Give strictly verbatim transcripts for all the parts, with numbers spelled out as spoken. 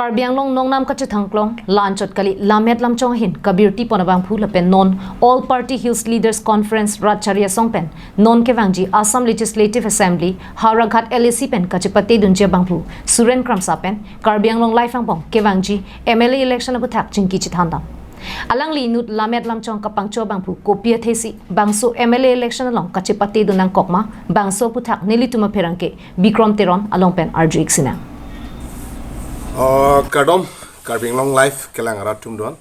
Karbi Anglong nongnam kachethangklong la-anchot kali Lammet Lamchong ahin kabirti pon abangphu lapen non All Party Hills Leaders Conference rat chari asong pen non kevangji Assam Legislative Assembly Howraghat L A C pen kachepate dunji abangphu Suren Kramsa pen Karbi Anglong Live angbong kevangji M L A election aputhak chingki chethandam. Alangli inut Lammet Lamchong kapangcho abangphu kopi athesi bangso M L A election along kachepate dun nangkok ma, bangso aputhak nelitum apherangke Bikrom Teron along pen arju-ik sinang. Oh, kardom, Karbi Anglong Live kelang arat atum doan.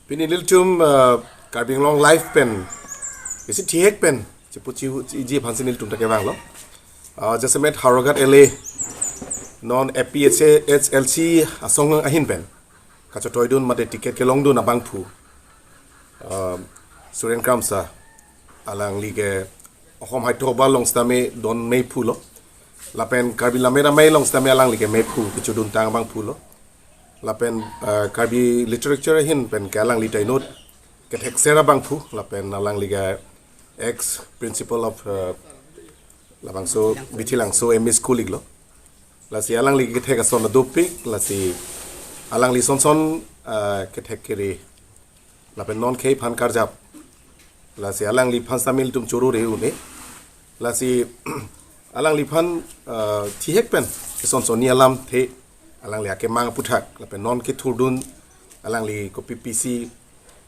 Pini nelitum, uh, Karbi Anglong Live pen isi thihek pen chepuji iji aphansi nelitum ta kevanglo. Uh, jasemet Howraghat L A non A P H L C asong ahin pen kachetoidun mate ticket kelongdun abangphu, uh, Suren Kramsa, alangli ke Osom Saitya Sabha along sitame don meiphu lo. Lapen Karbi Lammet Amei along sitame alangli ke meiphu kechoduntang abangphu lo. Lapen, uh, Karbi literature ahin pen ke alangli ta inut kethekser abangphu, lapen alangli ke ex principal of, uh, labangso Bithilangso M E School iklo. Lasi alangli kethek ason adopik, lasi alangli son son, uh, kethek kere lapen non khei aphan karjap. Lasi alangliphan sitame ilitum choro re un-e. Lasi alangliphan, uh, thihek pen ison sonni alamthe, alangli akemang aputhak lapen non kethurdun alangli ko P P C,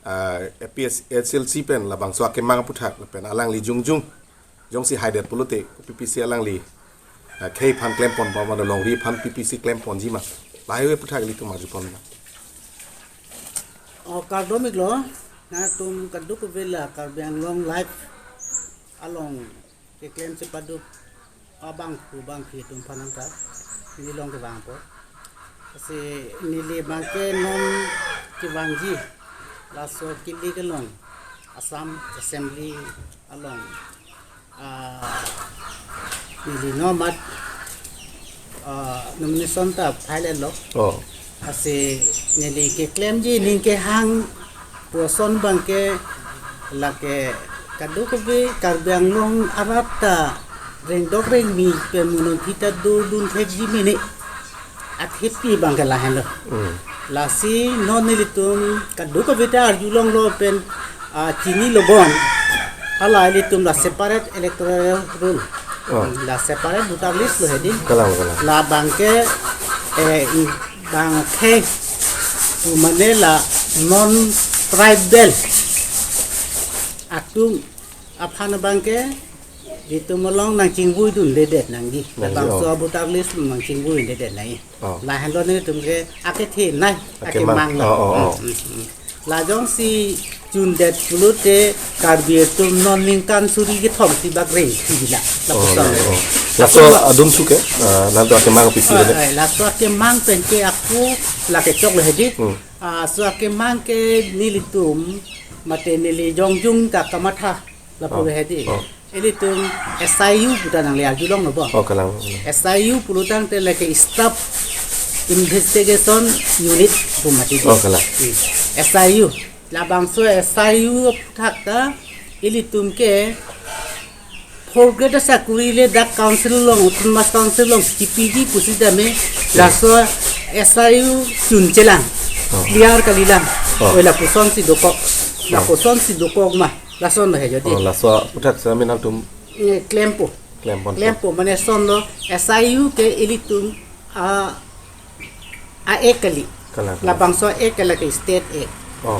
uh, A P H L C pen labangso akemang aputhak lapen alangli jongjung jongsi haidet pulote ko P P C alangli, uh, khei aphan klempon ba mane longri aphan P P C klemponji ma, lahai aputhak ilitum arjupon ma. Oh, kardom iklo, nangtum kadokave la Karbi Anglong Live along keklem chepaduk abangphu bangphi atum aphan nangta pini long kevangpo. Lasi neli abangke non kevangji laso kili kelong Assam Assembly along, ah, neli nomat, ah, nomination ta file lo. Oh. Lasi neli keklemji ning kehang puson abangke lake kadokave Karbi Anglong arat ta rengdok rengmi pen munon thita dodun thekji mene athepi abangke lahenlo. Hmm. Lasi non nelitum kadokave ta arjulonglo pen, ah, chinilo bon. Hala ilitum la separate electoral roll. Oh. La separate voter list lo hedi. Kalang, kalang. Labangke, eh, i bangke pu mane la non tribal atum aphan abangke ilitum along nangchingvoi dundedet nangji. Nangji, bangso oh. Voter list nangchingvoi dundedet nangji. Oh. Lahenlo nelitum ke akethenei, akemang. Akemang. Oh, oh, oh. Hmm, hmm, hmm. La jongsi chundet pulote Karbi atum non ningkan suri kethom si bak reng si bila. Oh, lapuson. Oh, oh. Laso adun suke, ah, nangtum akemang pisi oh, bene. Eh, laso akemang penke ako lake choklo hedi. Hmm. Ah, so akemang ke nelitum mate neli jongjung ta kamatha lapu oh. Hedi. Oh. Ilitum S I U puta nangli arjulonglo bo. Oh, kalang, kalang. S I U pulotangte lake Staff Investigation Unit pu mati. Oh, kalang. Hmm. S I U. Labangso S I U aputhak ta ilitum ke fourth grade asakuri le dak council along, autonomous council along kipiji pusitame laso S I U chunchelang. Oh. Clear kalilang. Oh. Oi lapusonsi dokok. Oh. Lapusonsi dokok ma. Lason lo he jodi. Oh, laso aputhak sami nangtum eh, klempo. Klempon. Klempo, mane sonlo S I U ke ilitum, ah, a-act kali. Kalang, kalang. Labangso act ke lake state act. Oh.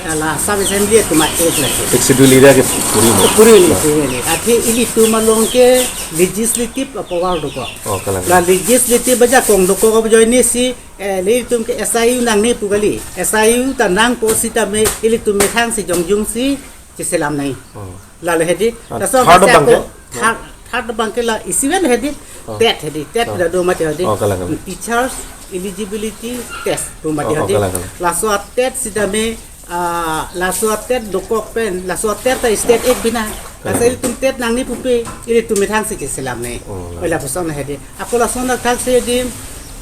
Ala Assam Assembly atum a-act lake. Sixth Schedule area ke puri mo. Puri ni, nah. Puri ni. Athe ilitum along ke legislative power dokok. Oh, kalang. La legislative ajakong dokok ajoine si, eh, ilitum ke S I U nangne pu kali. S I U ta nangpo sitame ilitum methang si jongjung si cheselam nangji. Oh. Lalo hedi. Ah, laso third abangke? Ako, third, third abangke la isiven hedi. Oh. TET hedi. TET oh. Pu ta do mati hedi. Oh, kalang, kalang. Teachers eligibility test pu mati oh, oh, hedi. Kalang, kalang. Laso TET sitame, ah, laso TET dokok pen, laso TET ta state act bina. Laso kalang. Ilitum TET nangne pupe, ilitum methang si cheselam nangji. Oh, kalang. Oi lapuson hedi. Ako lason athak si di,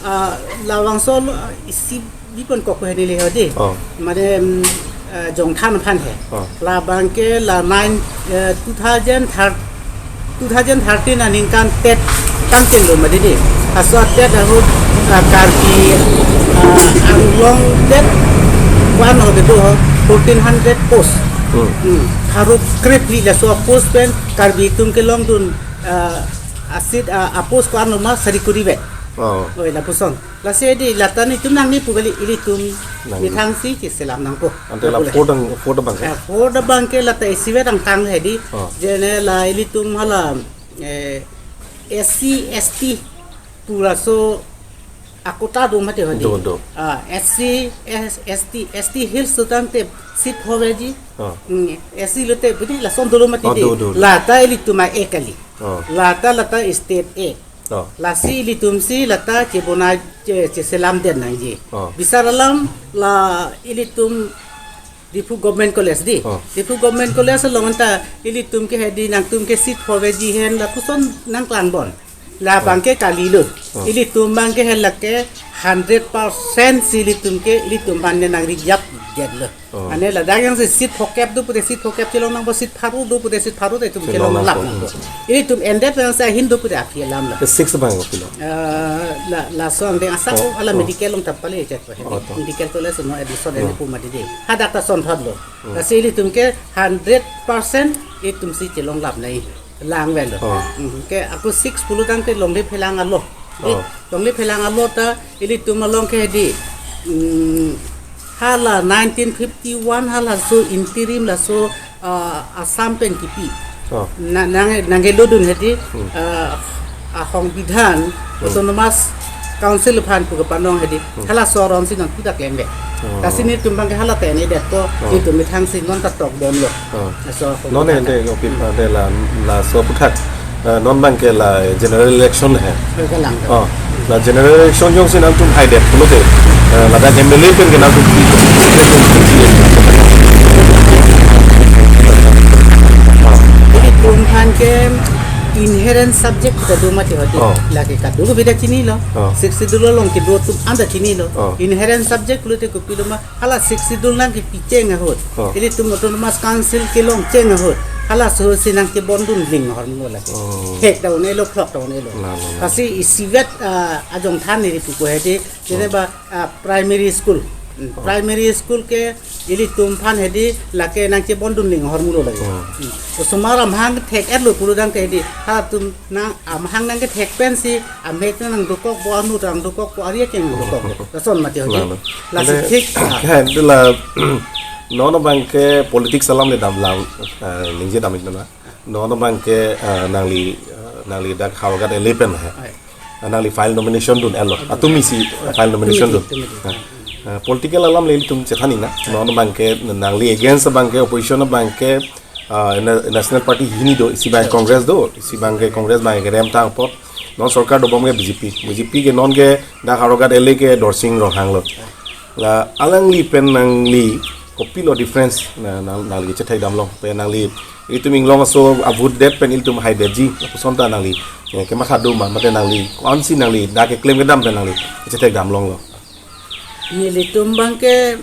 ah, labangso lo, ah, isi bipon kok hedi le hedi. Oh. Mane, mm, ah, jongthan aphan he. Oh. Labangke la nine, eh, two thousand thirteen, two thousand thirteen aningkan TET tangchenlo mati di. Laso adet ahut, ah, Karbi, ah, Anglong det one ho kedo ho, fourteen hundred post. Hmm. Hmm. Pharo krepli laso post pen Karbi atum kelongdun, ah, asit, ah, apost ko-an lo ma sari kuri vet. Oh. Oi, lapuson. Lasi di lata netum nangli pu kali, ilitum nang methang si cheselam nangpo. Ante la Lapu le. Fourth ang, fourth abang ke? Eh, fourth abang ke lata isivet angtang hedi. Oh. Jene la ilitum hala, eh, S C, S T pu laso akota do mati hedi. Do, do. Ah, S C, S-, S T, S T Hills tu tangte seat phoveji. Oh. Hmm, S C lote budi lason dolo mati Oh, di. Do, do, do. Lata ilitum a-ek kali. Oh. Lata, lata state ek. Oh. Lasi ilitum si lata chebonai che, cheselam den nangji. Oh. Bisar alam la ilitum Diphu Government College di. Oh. Diphu Government College along ta ilitum ke hedi nangtum ke seat phoveji hen lapuson nangklangbom. La Oh. abang ke kalilo. Oh. Ilitum abang ke hela ke hundred percent si ilitum ke ilitum abang ne nang-reserve detlo. Oh. Mane ladak jongsi seat phokep do pute seat phokep chelong nangpo, seat pharo do pute seat pharo ta itum Chelong chelong nangpo. Lap nangpo. Hmm. Ilitum endet jongsi ahin do pute aphi alam la. Ke six abang kopilo? Eh, la, laso angdeng asap Oh, hala oh. medical along ta pale chet pa. Oh, to. Medical college no admission Oh. ene pu mati di. Hadak ta sonthot lo. Hmm. Lasi ilitum ke hundred percent itum si chelong lap nai. Lang velo. Oh. Hmm, ke ako six pulo tangte Longle Phelang alo. Di, Oh. Longle Phelang alo ta ilitum along ke di. Hmm, hala nineteen fifty-one hala so interim laso, ah, Assam pen kipi. Oh. Na, nang, nangkelodun hedi, Hmm. ah, ahongbidhan Hmm. Autonomous Council aphan pu kepanong hedi. Hmm. Hala so aron si non pudak lembe. Oh. Lasi netum abang ke hala tene det ko Oh. itum methang si non ta tokbomlo. Oh. Laso Non ahongbidhan ente ta. Opi Hmm. pada la, laso aputhak, eh, non abang ke la general election he. Kelang. Oh, la general election jongsi nangtum haidet pulote, eh, ladak M L A pen ke nangtum pi. Ilitum aphan ke inherent subject ta do mati hedi. Oh. Lake kadokave ta chinilo. Oh. Sixth Schedule along kedo atum anta chinilo. Oh. Inherent subject pulote kopilo ma hala Sixth Schedule nangkepi cheng ahut. Oh. Ilitum Autonomous Council kelong cheng ahut. Halaso si nangkebondun ling ahormu lake. Oh. Thek ta un-elo, phlok ta un-elo. La, la, la. Lasi isivet, ah, ajong than neli pupo hedi. Jene Oh. ba, ah, primary school. Hmm, Oh. primary school ke ilitum aphan hedi lake nangkebondun ling ahormu lo lake. Oh. Hmm. Osomar amahang thek-etlo pulo tangte hedi. Halatum nang amahang nangkethek pensi, amek nangdokokpo, anu nangdokokpo, ari ke nangdokokpo. Lason mati hedi. Lalo. Lasi Ante, thik, ah. Kan, itulah, non abang ke politics alam le damlang, eh, ningje dam itu na. Non abang ke, eh, nangli, eh, nangli dak Howraghat L A pen he. Ai. Eh, nangli file nomination dun elo. Ai. Atum isi file nomination dun. Tumiti, tumiti. Eh, eh, political alam le ilitum chethan-i na. Non abang ke, nangli against abang ke, opposition abang ke, ah, na-, National Party hini do, isi abang Congress do, isi abang ke Congress abang ke rem tang apot. Non sorkar dobom ke B J P. B J P ke non ke dak Howraghat L A ke Dorsing Ronghang lo. La alangli pen nangli kopilo difference na, na, nangli chethek damlong. Pen nangli itum inglong aso a-vote det pen ilitum haidetji. Lapuson ta nangli, eh, kematha do ma, mate nangli ko-ansi nangli dak keklem kedam pen nangli chethek damlonglo. Nelitum abang ke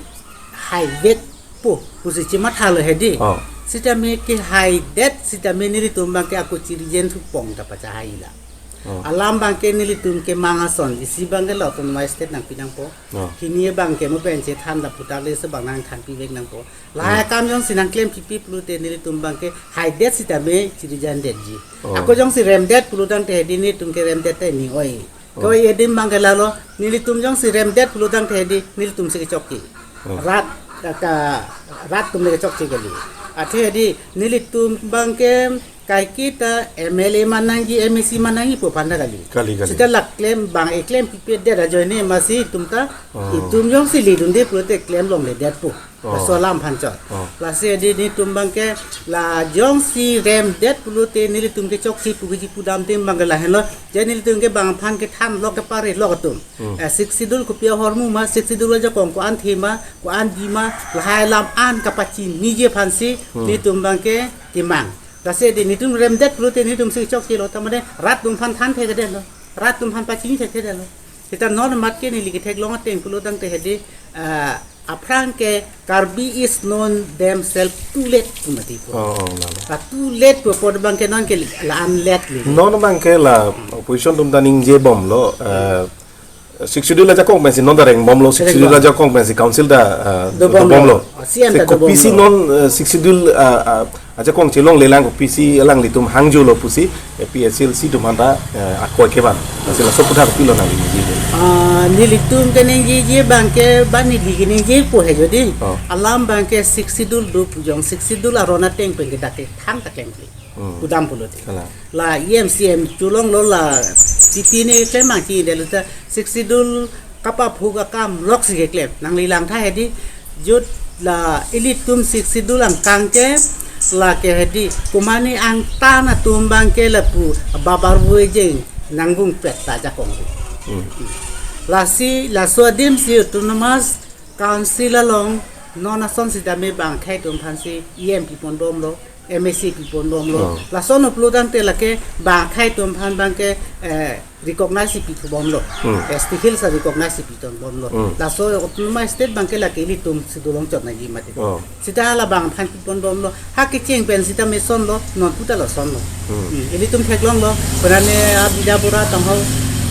haivetpo pusi chemathalo hedi. Oh. Sitame kehaidet sitame nelitum abang ke ako chirijen thupong ta pachahai la. Oh. Alam abang ke nelitum kemang ason, isi abang ke la autonomous state nangpi nangpo. Oh. Hini abang ke mo pen chethan lapu ta le se abang nangthanpivek nangpo. Lahai Hmm. akam jongsi nangklempipe pulote nelitum abang ke haidet sitame chirijan detji. Oh. Ako jongsi remdet pulo tangte hedi nelitum ke remdet ta ning oi. Oh. Ko-an adim abang ke lalo, nelitum jongsi remdet pulo tangte hedi, nelitum si kechokche. Oh. Rat, ka, rat atum le kechokche kali. Athe hedi, nelitum abang ke kaiketa M L A man nangji, M A C man nangji pu aphan ta kali. Kali, kali. Sita la klem abang, eh, klempipedet ajoine masi itum ta, Oh. itum jongsi ledunde pulote klem longledetpo. Oh. Laso alam aphan chot. Oh. Lasi hedi netum abang ke la jongsi remdet pulote nelitum kechokche pu keji pudam adim abang ke lahenlo. Je nelitum ke bang aphan kethan lok kepare lok atum. Hmm. Eh, Sixth Schedule kopi ahormu ma, Sixth Schedule ajakong ko-an the ma, ko-an di ma, lahai alam an kapachiniji aphansi Hmm. netum abang ke kemang. Lasi hedi netum remdet pulote netum si chokchelo, ta mane rat atum aphan than thekthedetlo. Rat atum aphan pachini thekthedetlo. Sita non amat ke neli ketheklong ateng pulo tangte hedi, ah, Aphrang ke Karbi is known themselves too late pu mati pu. Oh, oh, lalo. La too late pu apot abang ke non ke la an late li. Non abang ke la opposition atum ta ningje bomlo. Uh, Sixth Schedule ajakong pensi non ta rengbomlo, Sixth Schedule ajakong pensi council ta uh, dobomlo. C M ta dobomlo. Kopisi non uh, Sixth Schedule uh, uh, ajakong chelonglelang kopisi alanglitum hangjolo pusi A P H L C atum aphan ta uh, akoi kevan. Lasi laso aputhak kopilo nangji. Ah, nelitum keningjeji abang ke ba neli keningje pu he jodi. Oh. Alam abang ke Sixth Schedule do pujong, Sixth Schedule aron ateng pen ke dak ke thang ta klem kli. Hmm. Kudam pulote. Kalang. La E M C M chelonglo la titi ne klem mangki delu ta Sixth Schedule kapaphuk akam loksi keklem. Nangli langtha hedi jut la ilitum Sixth Schedule angkang ke la ke hedi kumani angtan atum abang ke lapu babar vue jeng nangbung pet ta ajakong. Hmm. Lasi laso adim si autonomous council along non ason sitame bang akhei atum aphansi E M piponbomlo, M A C piponbomlo. Oh. Lason pulo tangte lake bang akhei atum aphan abang ke eh, recognize si pithubomlo. Hmm. S T Hills a recognize si pitonbomlo. Hmm. Laso autonomous state abang ke lake ilitum si dolong chot nangji mati. Oh. Sita hala bang aphan piponbomlo. Ha kecheng pen sita mesonlo, non puta lasonlo. Hmm. Hmm. Ilitum theklonglo. Penane abida bura tanghau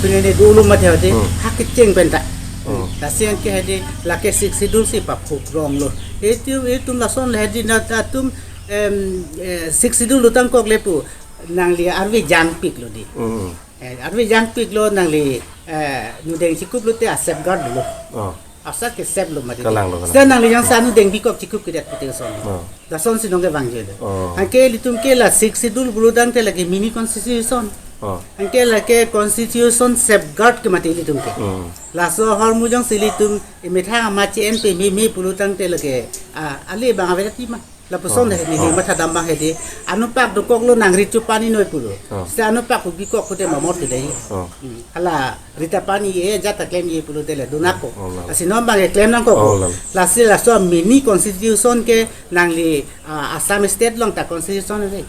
penane dulu mati hadi. Hmm. Ha kecheng pen ta. Hmm. Lasi anke hadi lake Sixth Schedule si paphuk ronglo. Itum itum lason le hadi na atum em, eh, Sixth Schedule lutang kok lepu nangli arve jangpiklo di. Hmm. Eh, arve jangpiklo nangli eh, nudeng chikuplo te a safeguard lo. Oh. Asa ke safelo mati. Kalanglo, kalanglo. Sita nangli jangsa nudeng bikok chikup kedat pute son. Oh. Lason si nong kevangji lo. Oh. Anke ilitum ke la Sixth Schedule pulo tangte lake mini constitution. Oh. Anke lake constitution safeguard ke mati ilitum ke. Hmm. Laso ahormu jongsi ilitum emethang amat che-en pememe pulo tangte lake ah, ale bang ave ti ma. Lapuson Oh, he ni oh. Mathadam abang hedi. Anupak dokoklo nangri chupani noi pulo. Oh. Sita anupak pu bikok pute mamor tu dei. Oh. Hmm. Hala rita pani e jat ta klemji pulote le dunako. Oh, lalo. Lasi non abang e klem nangkok. Oh, lalo. Lasi laso mini constitution ke nangli ah, Assam state along ta constitution ave.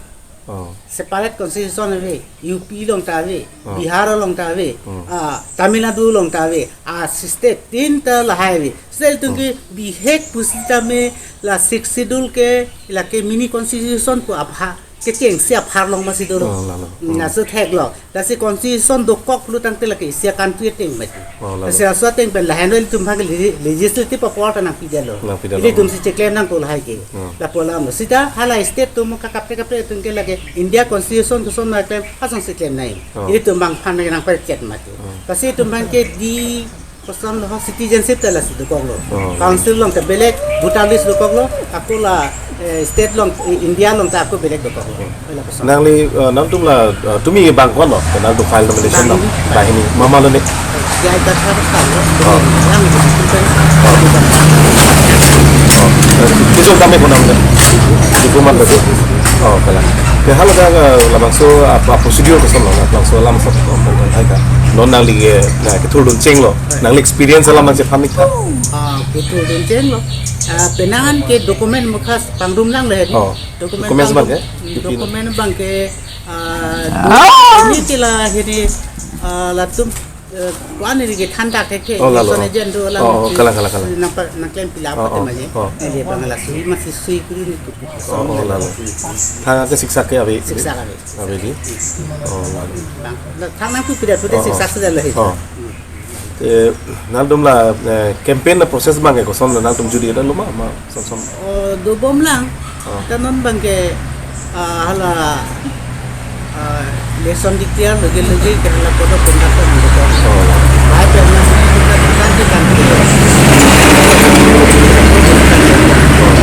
Oh. Separate constitution ave. U P along ta ave. Oh. Bihar along ta ave. Hmm. Ah, Tamil Nadu along ta ave. Ah, state tin ta lahai ave. State tung ke bihek pusitame la Sixth Schedule ke lake mini constitution pu apha kechengsi apharlong masi dolo. Oh, lalo. Hmm. Laso theklo. Lasi constitution dokok pulo tangte lake isi a-country ateng mati. Oh, lalo. Lasi laso ateng pen lahenlo ilitum abang ke legi- legislative power ta nangpidetlo. Nangpidetlo. Ilitum si cheklem nangkok lahai ke. Oh. Lapu alam lo. Sita hala state atum kakaprek kaprek atum ke lake India constitution koson nangklem asonsi klem nai. Oh. Ilitum abang aphan nangpachet mati. Oh. Lasi itum abang ke di koson lo citizenship ta lasi dokoklo. Oh. Council along ta belek, voter list dokoklo, ako la eh, state along, eh, India along ta ako belek dokoklo. Hmm. Hala koson. Nangli uh, nangtum la uh, tumi bang ko-an lo, nangtum file nomination lo. Banghini. Banghini. Mama lo ni. Ya ita sa sa lo. Oh. Yang itu kan. Oh. Kiso kami ko nang. Di kuman tadi. Oh, kalang. Ya halo ka uh, labangso apa procedure koson lo, labangso alam sab ko kan hai ka. Non nangli ke na kethurdun chenglo. Nangli experience alam nangchephan ik tha. Ah, kethurdun chenglo. Ah, penang ke document mukhas pangrum lang le. Oh. Document Document abang abang ke? Hmm, document abang ke ah, do- ini tila hini ah, latum eh, kuan ini ke thandak ke ke. Oh, lalo. Sone jen do lang. Oh, oh, kalang, kalang, kalang. Nampak nangklem pila Oh, apa oh, tema je. Oh. Ini dia bang la sui masih sui kuru ni tu. Oh, oh, lalo. Tha ke siksa ke ave. Siksa ke ave. Ave di. Oh, lalo. Bang, la thang nang tu pida tu Oh, oh. Siksa sudah lah. Oh. Hmm. Eh, nangtum la eh, campaign na process abang ke koson la nangtum judi ada loma ma som som. Oh, dobom lang. Oh. Tanon abang ke ah, hala ah, election declare lagi lagi ke hala kodo conduct nang kodo. Oh. Baik ya mas ni kita kan kita kan.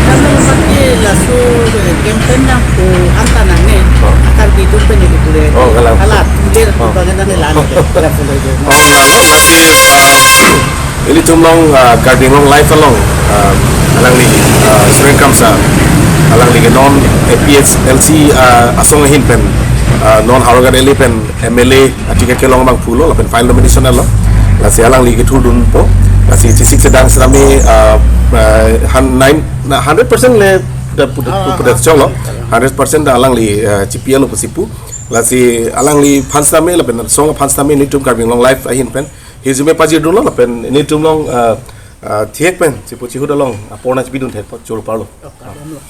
Tanon abang ke laso eh, campaign nang ko anta nang ne. Oh. Akan hidup pen ini pure. Oh, kalau Hala pure Oh. Abang nang ne lan. Oh. Kalau pure. Oh, lalo. Lasi, ah, ilitum along ah, Karbi Anglong Live along ah, alangli ah, Suren Kramsa alangli ke non A P H L C ah, asong ahin pen ah, non Howraghat L A pen M L A a-ticket kelong abang pulo lapen file nomination lo. Lasi alangli kethurdunpo. Lasi chisik sedang sitame ah, ah, han nine na hundred percent le da puda Ah, puda ah, cholo. ah. Hundred percent da alangli ah, chipi alo pusi pu. Lasi alangliphan sitame lapen asong aphan sitame nelitum Karbi Anglong Live ahin pen hirjume pajirdunlo lapen nelitum along ah, Ah, thik pen, chipu chihut along, apor nangchipidun thek choro parlo. Oh, kardom lo.